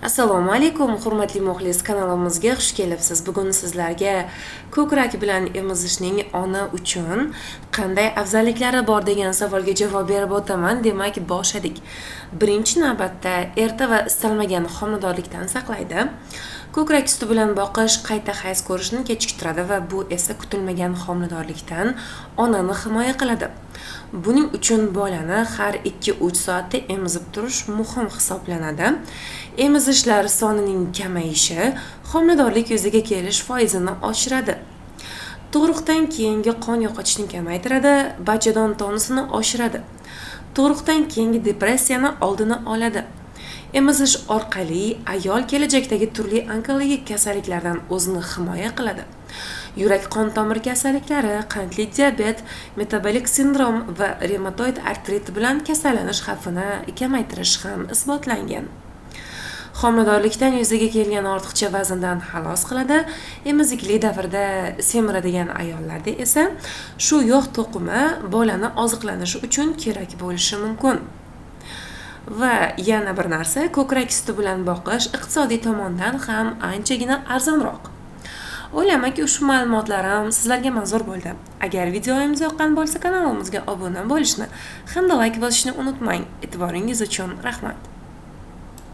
Assalomu alaykum, hurmatli muxlis, kanalimizga xush kelibsiz. Bugun sizlarga ko'krak bilan emizishning ona uchun qanday afzalliklari bor degan savolga javob berib o'taman. Demak, boshladik. Birinchi navbatda erta va istalmagan homiladorlikdan saqlaydi. Ko'krak suti bilan boqish qayta hayz ko'rishni kechiktiradi va bu esa kutilmagan homiladorlikdan onani himoya qiladi. Buning uchun bolani har 2-3 soatda emizib turish muhim hisoblanadi. Emizishlar sonining kamayishi homiladorlik yuzaga kelish foizini oshiradi. Tug'ruqdan keyingi qon yo'qotishni kamaytiradi, bachadon tonusini oshiradi. Tug'ruqdan keyingi depressiyani oldini oladi. Emizish orqali ayol kelajakdagi turli onkologik kasalliklardan o'zini himoya qiladi. Yurak qon tomir kasalliklari, qandli diabet, metabolik sindrom va revmatoid artrit bilan kasallanish xavfini kamaytirish ham isbotlangan. Homiladorlikdan yuzaga kelgan ortiqcha vazndan xalos qiladi. Emizikli davrda semiradigan ayollarda esa shu yog' to'qimi bolani oziqlanishi uchun kerak bo'lishi mumkin. Va yana bir narsa, ko'krak suti bilan boqish iqtisodiy tomondan ham anchagina arzonroq. O'ylaymanki, ushbu ma'lumotlarim sizlarga manzur bo'ldi. Agar videomiz yoqqan bo'lsa, kanalimizga obuna bo'lishni hamda like bosishni unutmang. E'tiboringiz uchun rahmat.